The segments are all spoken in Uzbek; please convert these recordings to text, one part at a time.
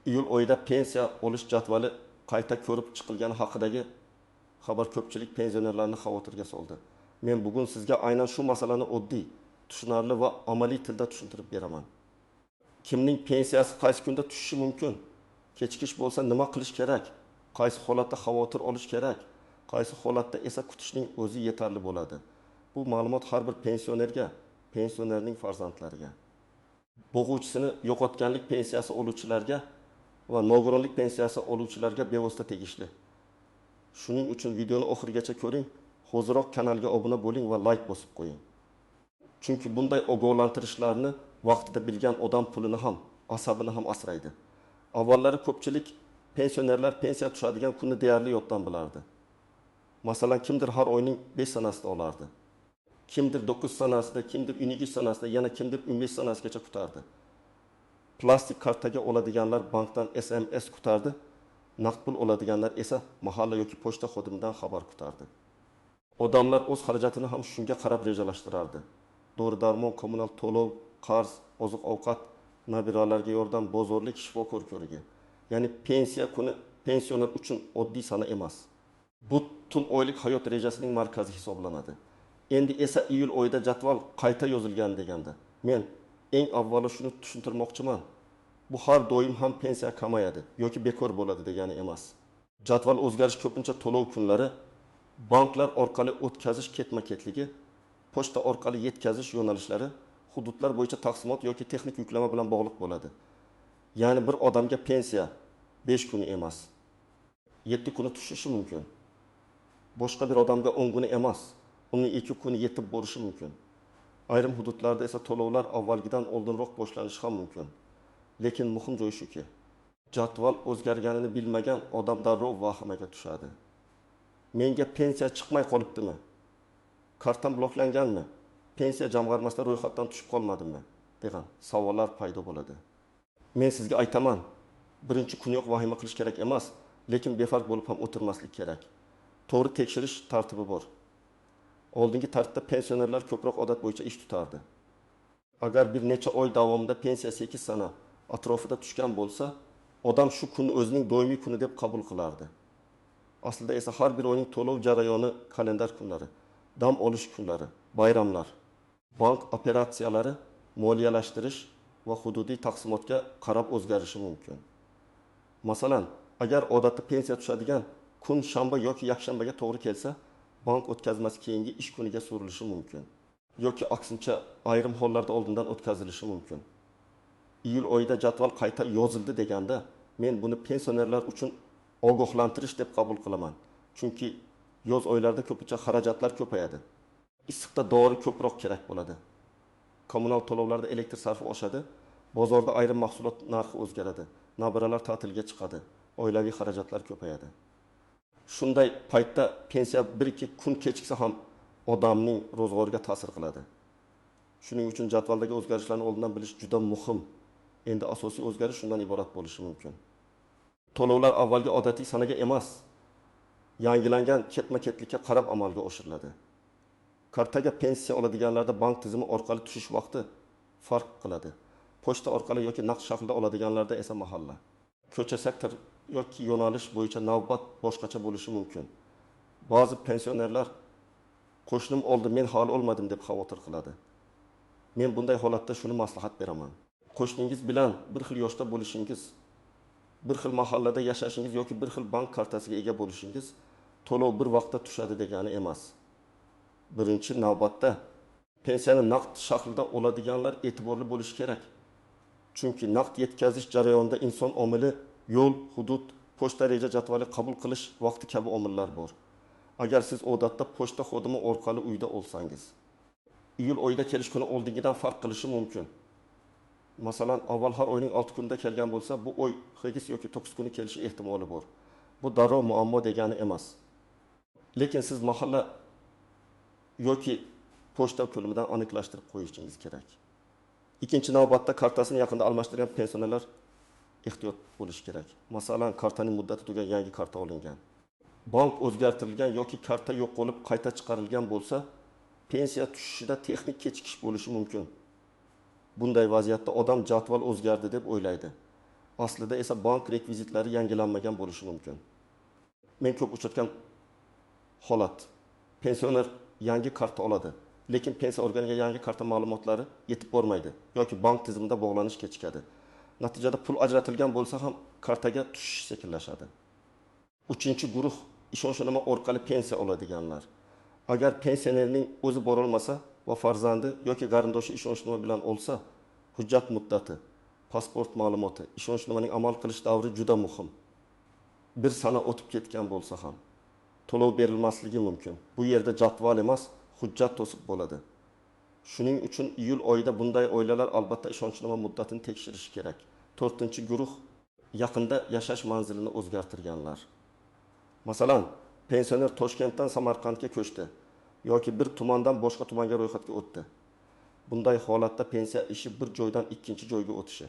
Iyul oyida pensiya olish jadvali qayta ko'rib chiqilgani haqidagi xabar ko'pchilik pensionerlarni xavotirga soldi. Men bugun sizga aynan shu masalani oddiy, tushunarli va amaliy tilda tushuntirib beraman. Kimning pensiyasi qaysi kunda tushishi mumkin? Kechikish bo'lsa nima qilish kerak? Qaysi holatda xavotir olish kerak? Qaysi holatda esa kutishning o'zi yetarli bo'ladi? Bu ma'lumot har bir pensionerga, pensionerning farzandlariga, bo'g'uvchisini yo'qotganlik pensiyasi oluvchilarga va nogironlik pensiyasi oluvchilarga bevosita tegishli. Shuning uchun videoni oxirigacha ko'ring, hoziroq kanalga obuna bo'ling va like bosib qo'ying. Chunki bunday ogohlantirishlarni vaqtida bilgan odam pulini ham, asabini ham asraydi. Avvallari ko'pchilik pensionerlar pensiya tushadigan kunni deyarli yoddan bilardi. Masalan, kimdir har oyning 5 sanasida olardi. Kimdir 9 sanasida, kimdir 12 sanasida, yana kimdir 15 sanasigacha kutardi. Plastik kartaga oladiganlar bankdan SMS kutardi, naqd pul oladiganlar esa mahalla yoki pochta xodimidan xabar kutardi. Odamlar o'z xarajatini ham shunga qarab rejalashtirardi. Dori-darmon, kommunal to'lov, qarz, oziq-ovqat, nabiralarga yordam, bozorlik, shifokor ko'rigi. Ya'ni pensiya kuni pensioner uchun oddiy sana emas. Butun oylik hayot rejasining markazi hisoblanadi. Endi esa iyul oyida jadval qayta yozilgan deganda, men eng avvalo shuni tushuntirmoqchiman. Bu har doim ham pensiya kamayadi yoki bekor bo'ladi degani emas. Jadval o'zgarish ko'pincha to'lov kunlari, banklar orqali o'tkazish ketma-ketligi, pochta orqali yetkazish yo'nalishlari, hududlar bo'yicha taqsimot yoki texnik yuklama bilan bog'liq bo'ladi. Ya'ni bir odamga pensiya 5 kuni emas, 7 kuni tushishi mumkin. Boshqa bir odamga 10 kuni emas, uning 2 kuni yetib borishi mumkin. Ayrim hududlarda esa to'lovlar avvalgidan oldinroq boshlanishi ham mumkin. Lekin muhim joyi shuki, jadval o'zgarganini bilmagan odam darrov vahimaga tushadi. Menga pensiya chiqmay qolibdimi? Kartam bloklanganmi? Pensiya jamg'armasida ro'yxatdan tushib qolmadimmi? Degan savollar paydo bo'ladi. Men sizga aytaman, birinchi kuniyoq vahima qilish kerak emas, lekin befarq bo'lib ham o'tirmaslik kerak. To'g'ri tekshirish tartibi bor. Oldingi tartibda pensionerlar ko'proq odat bo'yicha ish tutardi. Agar bir necha oy davomida pensiya 8 sana atrofida tushgan bo'lsa, odam shu kunni o'zining doimiy kuni deb qabul qilardi. Aslida esa har bir oyning to'lov jarayoni kalendar kunlari, dam olish kunlari, bayramlar, bank operatsiyalari, moliyalashtirish va hududiy taqsimotga qarab o'zgarishi mumkin. Masalan, agar odatda pensiya tushadigan kun shanba yoki yakshanbaga to'g'ri kelsa, bank o'tkazmasi keyingi ish kuniga surilishi mumkin yoki aksincha ayrim hollarda oldindan o'tkazilishi mumkin. Iyul oyida jadval qayta yozildi deganda, men buni pensionerlar uchun ogohlantirish deb qabul qilaman. Chunki yoz oylarida ko'pincha xarajatlar ko'payadi. Issiqda dori ko'proq kerak bo'ladi. Kommunal to'lovlarda elektr sarfi oshadi, bozorda ayrim mahsulot narxi o'zgaradi, nabiralar ta'tilga chiqadi, oilaviy xarajatlar ko'payadi. Shunday paytda pensiya 1-2 kun kechiksa ham odamning ro'zg'origa ta'sir qiladi. Shuning uchun jadvaldagi o'zgarishlarni oldindan bilish juda muhim. Endi asosiy o'zgarish shundan iborat bo'lishi mumkin. To'lovlar avvalgi odatiy sanaga emas, yangilangan ketma-ketlikka qarab amalga oshiriladi. Kartaga pensiya oladiganlarda bank tizimi orqali tushish vaqti farq qiladi. Pochta orqali yoki naqd shaklda oladiganlarda esa mahalla, ko'cha, sektor yoki yo'nalish bo'yicha navbat boshqacha bo'lishi mumkin. Ba'zi pensionerlar qo'shnim oldi, men hali olmadim deb xavotir qiladi. Men bunday holatda shuni maslahat beraman. Qo'shningiz bilan bir xil yoshda bo'lishingiz, bir xil mahallada yashashingiz yoki bir xil bank kartasiga ega bo'lishingiz to'lov bir vaqtda tushadi degani emas. Birinchi navbatda pensiyani naqd shaklda oladiganlar e'tiborli bo'lishi kerak. Chunki naqd yetkazish jarayonida inson omili, yo'l, hudud, pochta reja jadvali qabul qilish vaqti kabi omillar bor. Agar siz odatda pochta xodimi orqali uyda olsangiz, iyul oyida kelish kuni oldingidan farq qilishi mumkin. Masalan, avval har oyning 6 kunida kelgan bo'lsa, bu oy 8 yoki 9 kuni kelishi ehtimoli bor. Bu darrov muammo degani emas. Lekin siz mahalla yoki pochta bo'limidan aniqlashtirib qo'yishingiz kerak. Ikkinchi navbatda kartasini yaqinda almashtirgan pensionerlar ehtiyot bo'lishi kerak. Masalan, kartaning muddati tugagan, yangi karta olingan, bank o'zgartirilgan yoki karta yo'q bo'lib qayta chiqarilgan bo'lsa, pensiya tushishida texnik kechikish bo'lishi mumkin. Bunday vaziyatda odam jadval o'zgardi deb o'ylaydi. Aslida esa bank rekvizitlari yangilanmagan bo'lishi mumkin. Men ko'p uchratgan holat: pensioner yangi karta oladi, lekin pensiya organiga yangi karta ma'lumotlari yetib bormaydi yoki bank tizimida bog'lanish kechikadi. Natijada pul ajratilgan bo'lsa ham kartaga tushish sekinlashadi. Uchinchi guruh ishonchnoma orqali pensiya oladiganlar. Agar pensionerning o'zi borolmasa va farzandi yoki qarindoshi ishonchnoma bilan olsa, hujjat muddati, pasport ma'lumoti, ishonchnomaning amal qilish davri juda muhim. Bir sana o'tib ketgan bo'lsa ham to'lov berilmasligi mumkin. Bu yerda jadval emas, hujjat to'siq bo'ladi. Shuning uchun iyul oyida bunday oilalar albatta ishonchnoma muddatini tekshirishi kerak. To'rtinchi guruh yaqinda yashash manzilini o'zgartirganlar. Masalan, pensioner Toshkentdan Samarqandga ko'chdi yoki bir tumandan boshqa tumanga ro'yxatga o'tdi. Bunday holatda pensiya ishi bir joydan ikkinchi joyga o'tishi,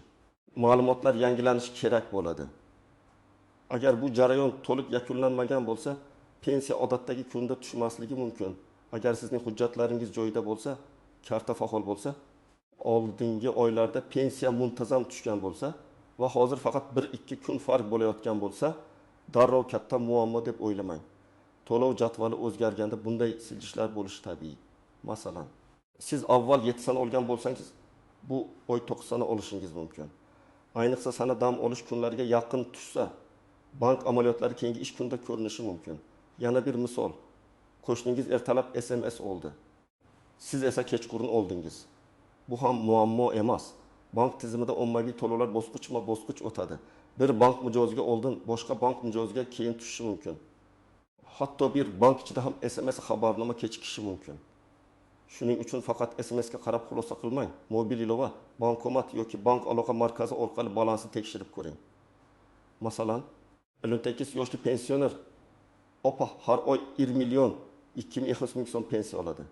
ma'lumotlar yangilanishi kerak bo'ladi. Agar bu jarayon to'liq yakunlanmagan bo'lsa, pensiya odatdagi kunda tushmasligi mumkin. Agar sizning hujjatlaringiz joyida bo'lsa, karta faol bo'lsa, oldingi oylarda pensiya muntazam tushgan bo'lsa va hozir faqat 1-2 kun farq bo'layotgan bo'lsa, darrov katta muammo deb o'ylamang. To'lov jadvali o'zgarganda bunday siljishlar bo'lishi tabiiy. Masalan, siz avval 7 sana olgan bo'lsangiz, bu oy 9 sana olishingiz mumkin. Ayniqsa sana dam olish kunlariga yaqin tushsa, bank amaliyotlari keyingi ish kunida ko'rinishi mumkin. Yana bir misol. Qo'shningiz ertalab SMS oldi. Siz esa kechqurun oldingiz. Bu ham muammo emas. Bank tizimida ommaviy to'lovlar bosqichma-bosqich o'tadi. Bir bank mijoziga oldin, boshqa bank mijoziga keyin tushishi mumkin. Hatto bir bank ichida ham SMS xabarnoma kechikishi mumkin. Shuning uchun faqat SMS ga qarab xulosa qilmang. Mobil ilova, bankomat yoki bank aloqa markazi orqali balansni tekshirib ko'ring. Masalan, 58 yoshli pensioner opa har oy 1 million 200 ming so'm pensiya oladi.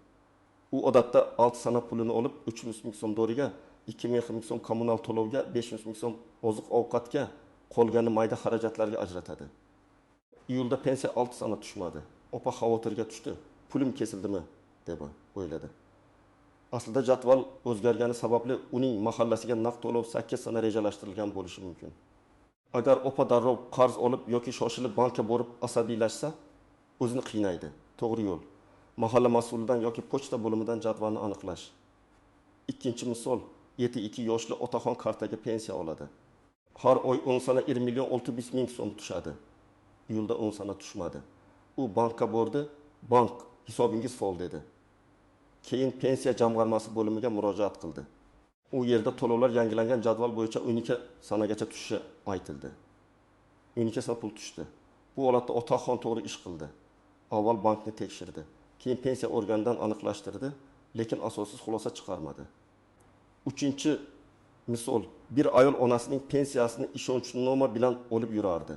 U odatda 6 sana pulini olib 300 ming so'm doriga, 200 ming so'm kommunal to'lovga, 500 ming so'm oziq-ovqatga, qolgani mayda xarajatlarga ajratadi. Iyulda pensiya 6 sana tushmadi. Opa xavotirga tushdi. Pulim kesildimi deb o'yladi. Aslida jadval o'zgargani sababli uning mahallasiga naqd to'lov 8 sana rejalashtirilgan bo'lishi mumkin. Agar opa darrov qarz olib yoki shoshilib bankka borib asabiylashsa, o'zini qiynaydi. To'g'ri yo'l: mahalla mas'ulidan yoki pochta bo'limidan jadvalni aniqlash. Ikkinchi misol: 72 yoshli otaxon kartaga pensiya oladi. Har oy 10 sana 1 million 600 ming so'm tushadi. Iyulda 10 sana tushmadi. U bankka bordi, bank hisobingiz faol dedi. Keyin pensiya jamg'armasi bo'limiga murojaat qildi. U yerda to'lovlar yangilangan jadval bo'yicha 12 sanagacha tushishi aytildi. 12 sana pul tushdi. Bu holatda otaxon to'g'ri ish qildi. Avval bankni tekshirdi, keyin pensiya organidan aniqlashtirdi, lekin asossiz xulosa chiqarmadi. Uchinchi misol: bir ayol onasining pensiyasini ishonchnoma bilan olib yurardi.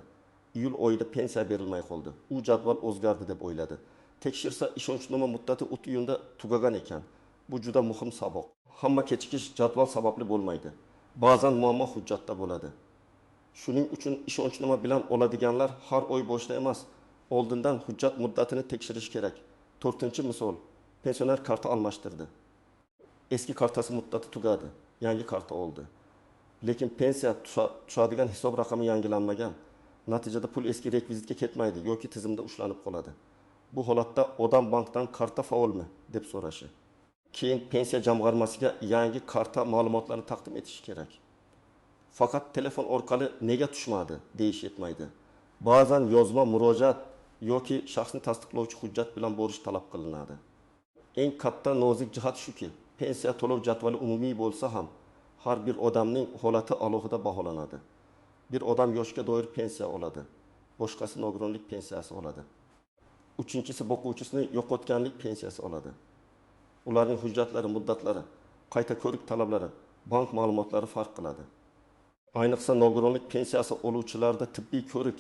Iyul oyida pensiya berilmay qoldi. U jadval o'zgardi deb o'yladi. Tekshirsa, ishonchnoma muddati 3 iyunda tugagan ekan. Bu juda muhim saboq. Hamma kechikish jadval sababli bo'lmaydi. Ba'zan muammo hujjatda bo'ladi. Shuning uchun ishonchnoma bilan oladiganlar har oy boshida emas, oldindan hujjat muddatini tekshirish kerak. To'rtinchi misol: pensioner karta almashtirdi. Eski kartasi muddati tugadi, yangi karta oldi. Lekin pensiya tushadigan hisob raqami yangilanmagan. Natijada pul eski rekvizitga ketmaydi yoki tizimda ushlanib qoladi. Bu holatda odam bankdan karta faolmi deb so'rashi, keyin pensiya jamg'armasiga yangi karta ma'lumotlarini taqdim etishi kerak. Faqat telefon orqali nega tushmadi deyish yetmaydi. Ba'zan yozma murojaat yoki shaxsni tasdiqlovchi hujjat bilan borish talab qilinadi. Eng katta nozik jihat shuki, pensiya to'lov jadvali umumiy bo'lsa ham, har bir odamning holati alohida baholanadi. Bir odam yoshga doir pensiya oladi, boshqasi nogironlik pensiyasi oladi. Uchinchisi boquvchisini yo'qotganlik pensiyasi oladi. Ularning hujjatlari, muddatlari, qayta ko'rik talablari, bank ma'lumotlari farq qiladi. Ayniqsa nogironlik pensiyasi oluvchilarda tibbiy ko'rik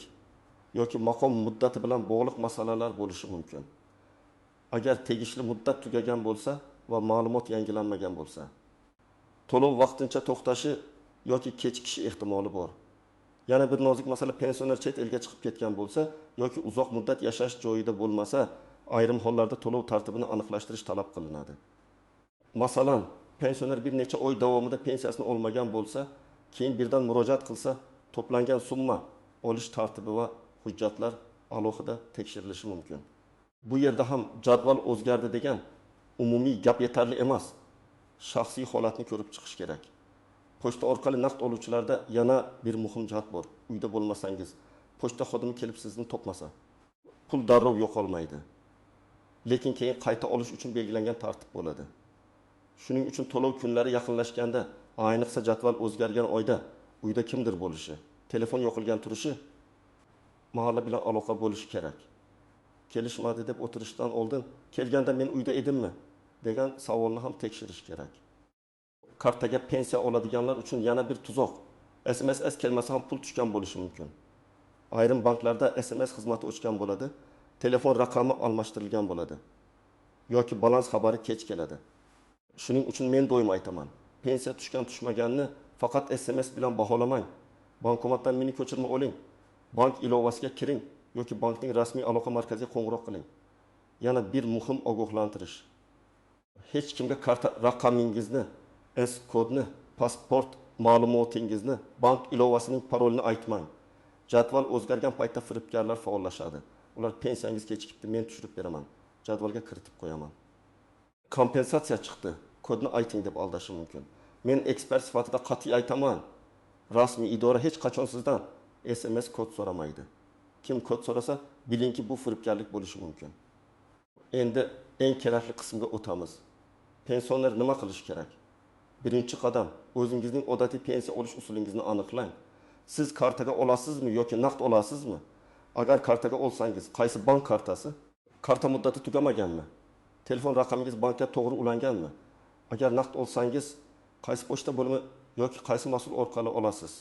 yoki maqom muddati bilan bog'liq masalalar bo'lishi mumkin. Agar tegishli muddat tugagan bo'lsa va ma'lumot yangilanmagan bo'lsa, to'lov vaqtincha to'xtashi yoki kechikishi ehtimoli bor. Yana bir nozik masala: pensioner chet elga chiqib ketgan bo'lsa yoki uzoq muddat yashash joyida bo'lmasa, ayrim hollarda to'lov tartibini aniqlashtirish talab qilinadi. Masalan, pensioner bir necha oy davomida pensiyasini olmagan bo'lsa, keyin birdan murojaat qilsa, To'plangan summa, olish tartibi va hujjatlar alohida tekshirilishi mumkin. Bu yerda ham jadval o'zgardi degan umumiy gap yetarli emas. Shaxsiy holatni ko'rib chiqish kerak. Pochta orqali naqd oluvchilarda yana bir muhim jihat bor: uyda bo'lmasangiz, pochta xodimi kelib sizni topmasa, pul darrov yo'qolmaydi. Lekin keyin qayta olish uchun belgilangan tartib bo'ladi. Shuning uchun to'lov kunlari yaqinlashganda, ayniqsa jadval o'zgargan oyda uyda kimdir bo'lishi, telefon yoqilgan turishi, mahalla bilan aloqa bo'lishi kerak. Kelishmadi deb o'tirishdan oldin kelganda men uyda edimmi degan savolni ham tekshirish kerak. Kartaga pensiya oladiganlar uchun yana bir tuzoq. SMS kelmasa ham pul tushgan bo'lishi mumkin. Ayrim banklarda SMS xizmati o'chgan bo'ladi, telefon raqami almashtirilgan bo'ladi yoki balans xabari kech keladi. Shuning uchun men doim aytaman, pensiya tushgan tushmaganini faqat SMS bilan baholamang. Bankomatdan mini ko'chirma oling, bank ilovasiga kiring yoki bankning rasmiy aloqa markaziga qo'ng'iroq qiling. Yana bir muhim ogohlantirish. Hech kimga karta raqamingizni, S kodni, pasport ma'lumotingizni, bank ilovasining parolini aytmang. Jadval o'zgargan paytda firibgarlar faollashadi. Ular pensiyangiz kechikibdi, men tushirib beraman, jadvalga kiritib qo'yaman. Kompensatsiya chiqdi, kodni ayting deb aldashi mumkin. Men ekspert sifatida qat'iy aytaman, rasmiy idora hech qachon sizdan SMS kod so'ramaydi. Kim kod so'rasa, bilingki bu firibgarlik bo'lishi mumkin. Endi eng kerakli qismga o'tamiz. Pensioner nima qilish kerak? Birinchi qadam, o'zingizning odatiy pensiya olish usulingizni aniqlang. Siz kartaga olasizmi yoki naqd olasizmi? Agar kartaga olsangiz, qaysi bank kartasi? Karta muddati tugamaganmi? Telefon raqamingiz bankka to'g'ri ulanganmi? Agar naqd olsangiz, qaysi pochta bo'limi yoki qaysi mas'ul orqali olasiz?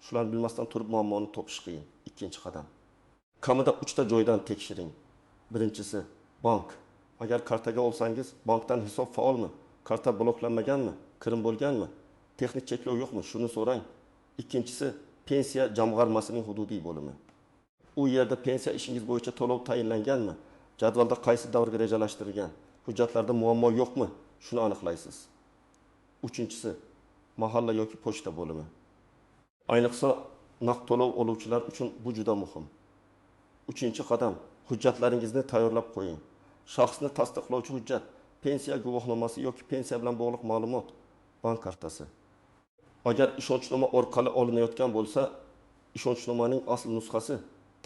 Shularni bilmasdan turib muammoni topish qiyin. Ikkinchi qadam. Kamida 3 ta joydan tekshiring. Birinchisi, bank. Agar kartaga olsangiz, bankdan hisob faolmi? Karta bloklanmaganmi? Kirim bo'lganmi? Texnik cheklov yo'qmi? Shuni so'rang. Ikkinchisi, pensiya jamg'armasining hududiy bo'limi. U yerda pensiya ishingiz bo'yicha to'lov tayinlanganmi? Jadvalda qaysi davrga rejalashtirilgan? Hujjatlarda muammo yo'qmi? Shuni aniqlaysiz. Uchinchisi, mahalla yoki pochta bo'limi. Ayniqsa naqd to'lov oluvchilar uchun bu juda muhim. Uchinchi qadam, hujjatlaringizni tayyorlab qo'ying. Shaxsni tasdiqlovchi hujjat, pensiya guvohnomasi yoki pensiya bilan bog'liq ma'lumot, bank kartasi. Agar ishonchnoma orqali olinayotgan bo'lsa, ishonchnomaning asl nusxasi,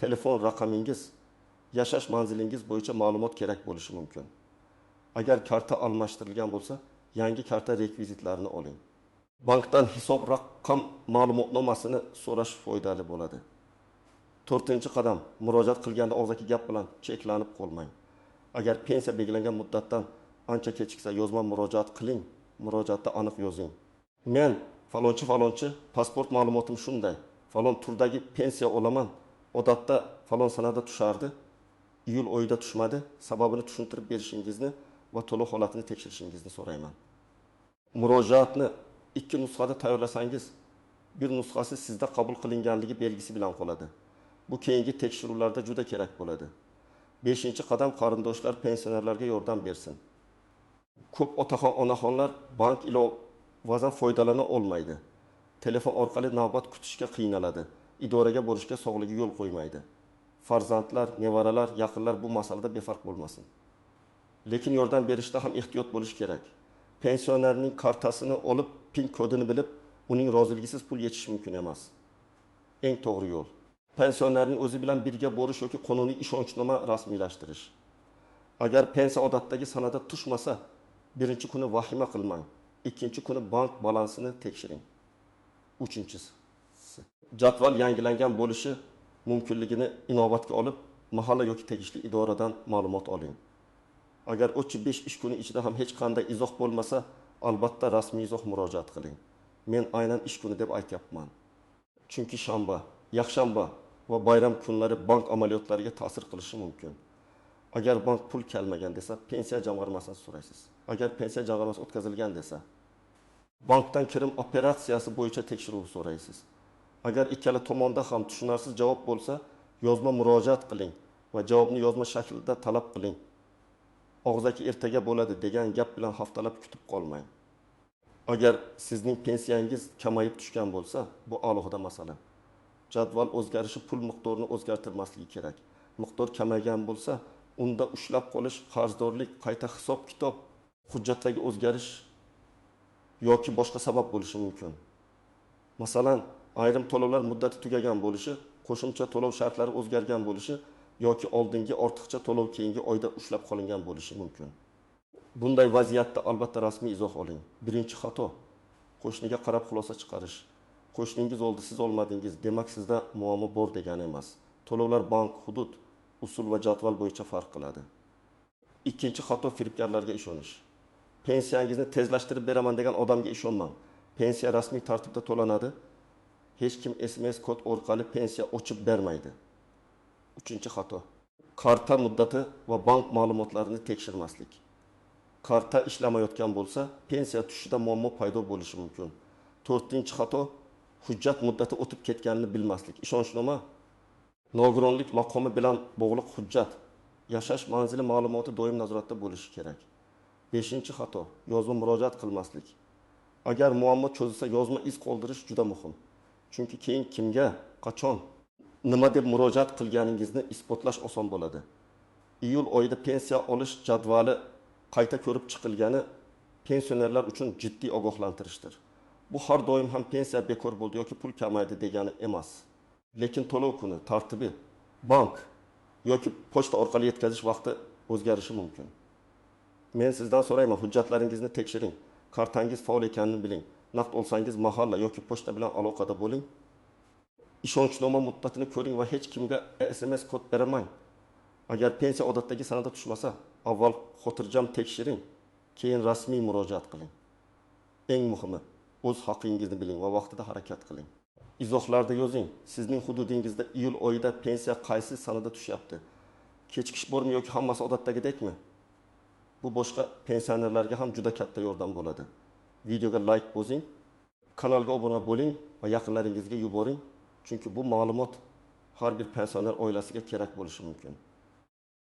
telefon raqamingiz, yashash manzilingiz bo'yicha ma'lumot kerak bo'lishi mumkin. Agar karta almashtirilgan bo'lsa, yangi karta rekvizitlarini oling. Bankdan hisob raqam ma'lumotnomasini so'rash foydali bo'ladi. To'rtinchi qadam, murojaat qilganda og'zaki gap bilan cheklanib qolmang. Agar pensiya belgilangan muddatdan ancha kechiksa, yozma murojaat qiling. Murojaatda aniq yozing. Men falonchi falonchi, pasport ma'lumotim shunday. Falon turdagi pensiya olaman. Odatda falon sanada tushardi. Iyul oyida tushmadi. Sababini tushuntirib berishingizni va to'lov holatini tekshirishingizni so'rayman. Murojaatni 2 nusxada tayyorlasangiz, bir nusxasi sizda qabul qilinganligi belgisi bilan qoladi. Bu keyingi tekshiruvlarda juda kerak bo'ladi. 5-qadam, qarindoshlar pensionerlarga yordam bersin. Ko'p otaxon, onaxonlar bank ilovasidan foydalana olmaydi. Telefon orqali navbat kutishga qiynaladi. Idoraga borishga sog'ligi yo'l qo'ymaydi. Farzandlar, nevaralar, yaqinlar bu masalada befarq bo'lmasin. Lekin yordam berishda ham ehtiyot bo'lish kerak. Pensionerning kartasini olib, PIN kodini bilib, uning roziligisiz pul yechish mumkin emas. Eng to'g'ri yo'l, pensionerning o'zi bilan birga borish yoki qonuniy ishonchnoma rasmiylashtirish. Agar pensiya odatdagi sanada tushmasa, birinchi kuni vahima qilmang. Ikkinchi kuni bank balansini tekshiring. Uchinchisi, jadval yangilangan bo'lishi mumkinligini inobatga olib, mahalla yoki tegishli idoradan ma'lumot oling. Agar 35 ish kuni ichida ham hech qanday izoh bo'lmasa, albatta rasmiy izoh murojaat qiling. Men aynan ish kuni deb aytyapman. Chunki shanba, yakshanba va bayram kunlari bank amaliyotlariga ta'sir qilishi mumkin. Agar bank pul kelmagan desa, pensiya jamg'armasini so'raysiz. Agar pensiya jamg'armasi o'tkazilgan desa, bankdan kirim operatsiyasi bo'yicha tekshiruv so'raysiz. Agar ikkala tomonda ham tushunarsiz javob bo'lsa, yozma murojaat qiling va javobni yozma shaklida talab qiling. Og'zaki ertaga bo'ladi degan gap bilan haftalab kutib qolmang. Agar sizning pensiyangiz kamayib tushgan bo'lsa, bu alohida masala. Jadval o'zgarishi pul miqdorini o'zgartirmasligi kerak. Miqdor kamaygan bo'lsa, unda ushlab qolish, qarzdorlik, qayta hisob-kitob, hujjatdagi o'zgarish yoki boshqa sabab bo'lishi mumkin. Masalan, ayrim to'lovlar muddati tugagan bo'lishi, qo'shimcha to'lov shartlari o'zgargan bo'lishi yoki oldingi ortiqcha to'lov keyingi oyda ushlab qolingan bo'lishi mumkin. Bunday vaziyatda albatta rasmiy izoh oling. Birinchi xato qo'shniga qarab xulosa chiqarish. Qo'shningiz oldi, siz olmadingiz, demak sizda muammo bor degani emas. To'lovlar bank, hudud, usul va jadval bo'yicha farq qiladi. Ikkinchi xato firibgarlarga ishonish. Pensiyangizni tezlashtirib beraman degan odamga ishonmang. Pensiya rasmiy tartibda to'lanadi. Hech kim SMS kod orqali pensiya ochib bermaydi. Uchinchi xato karta muddati va bank ma'lumotlarini tekshirmaslik. Karta ishlamayotgan bo'lsa, pensiya tushishida muammo paydo bo'lishi mumkin. To'rtinchi xato hujjat muddati o'tib ketganini bilmaslik. Ishonchnoma, nogironlik maqomi bilan bog'liq hujjat, yashash manzili ma'lumoti doim nazoratda bo'lishi kerak. Beshinchi xato yozma murojaat qilmaslik. Agar muammo cho'zilsa, yozma iz qoldirish juda muhim. Chunki keyin kimga, qachon, nima deb murojaat qilganingizni isbotlash oson bo'ladi. Iyul oyida pensiya olish jadvali qayta ko'rib chiqilgani pensionerlar uchun jiddiy ogohlantirishdir. Bu har doim ham pensiya bekor bo'ldi yoki pul kamaydi degani emas. Lekin to'lov kuni, tartibi, bank yoki pochta orqali yetkazish vaqti o'zgarishi mumkin. Men sizdan so'rayman, hujjatlaringizni tekshiring, kartangiz faol ekanini biling. Naqd olsangiz mahalla yoki pochta bilan aloqada bo'ling. Ishonchnoma muddatini ko'ring va hech kimga SMS kod bermang. Agar pensiya odatdagi sanada tushmasa, avval xotirjam tekshiring, keyin rasmiy murojaat qiling. Eng muhimi, o'z haqingizni biling va vaqtida harakat qiling. Izohlarda yozing, sizning hududingizda iyul oyida pensiya qaysi sanada tushyapti? Kechikish bormi yoki hammasi odatdagidekmi? Bu boshqa pensionerlarga ham juda katta yordam bo'ladi. Videoga like bosing, kanalga obuna bo'ling va yaqinlaringizga yuboring. Chunki bu ma'lumot har bir pensioner oilasiga kerak bo'lishi mumkin.